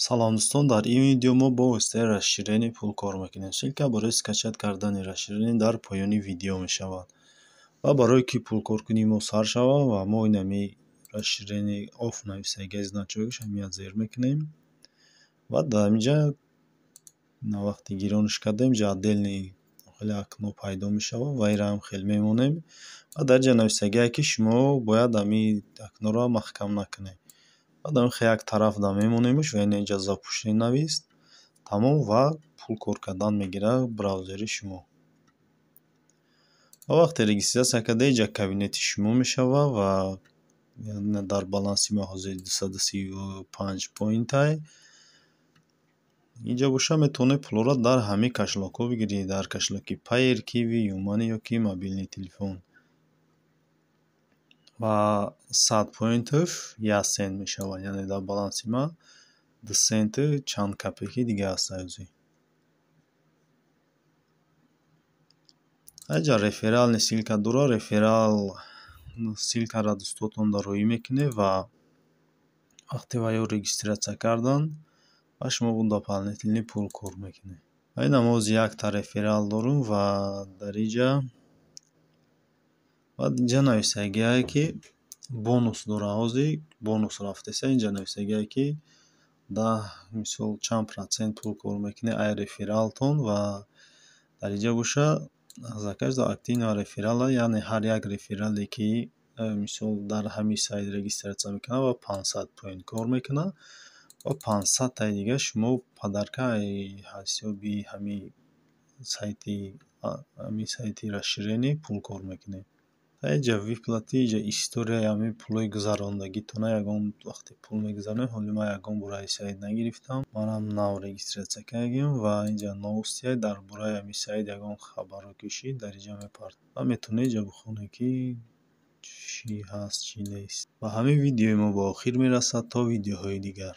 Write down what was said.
Салом, дӯстон! Дар ин видео мо бо воситаи расширение пул кор мекунем. Ссылка барои скачать кардани расширение дар поёни видео мешавад. Ва барое ки пулкоркунии мо сар шавад ва мо инами расширение off нависагиаи значокаш ҳамия зер мекунем ва дар инҷа вақте гирониш кардем, инҷа отдельный хеле окно пайдо мешавад ва инро ҳам хел мемонем ва дар инҷа нависагиае, ки шумо бояд ҳамин окноро маҳкам накунед. Баъд ҳамин як тараф да мемонемш ва ина инҷа запущен навист, тамом, ва пул кор кардан мегирад браузери шумо. Ва вақте регистрация карда, инҷа кабинети шумо мешавад ва дар баланси ма ҳозир 235 поинтай. Инҷа боша, метавонед пулҳоро дар ҳамин кошелёкҳо бигиред: дар кошелёки Payeer, Qiwi, Юмани ё ки мобильный телефон. Ва 100 поинташ 1 сент мешавад, яъне дар баланси ма 2 центу чанд копейки дига аст ҳозир. Инҷа реферальный ссылка дорад. Реферал ссылкаро дӯстотон роӣ мекунед ва вақте ва ё регистрация карданд ва шумо дополнительный пул кор мекунед. Ва ина мо ҳозир якта реферал дорум ва дар инҷа баъд инҷа нависагиае, ки бонус дорад. Ҳозир бонус рафтеса, инҷа нависагиае, ки 10, мисол, чанд процент пул кор мекунед ай рефералтон. Ва дар инҷа боша, за каждого активного реферала, яъне ҳар як реферале, ки, мисол, дар ҳамин сайт регистрация мекунад ва 500 поинт кор мекунад ва 500-таи дига шумо подарка ҳисоби ҳамин сайти расширение пул кор мекунед. Инҷа выплаты, инҷа историяи ҳамин пулҳои гузарондагитона. Ягон вақте пул мегузаронед, ҳоли ман ягон бор аз сайт нагирифтам, манам нав регистрация кардагиам. Ва инҷа новости, дар бораи ҳамин сайт ягон хабарҳо ки шид, дар инҷа мепард ва метавонед инҷа бихонед, ки чӣ ҳаст, чӣ нест. Ва ҳамин видеои мо ба охир мерасад. То видеоҳои дигар.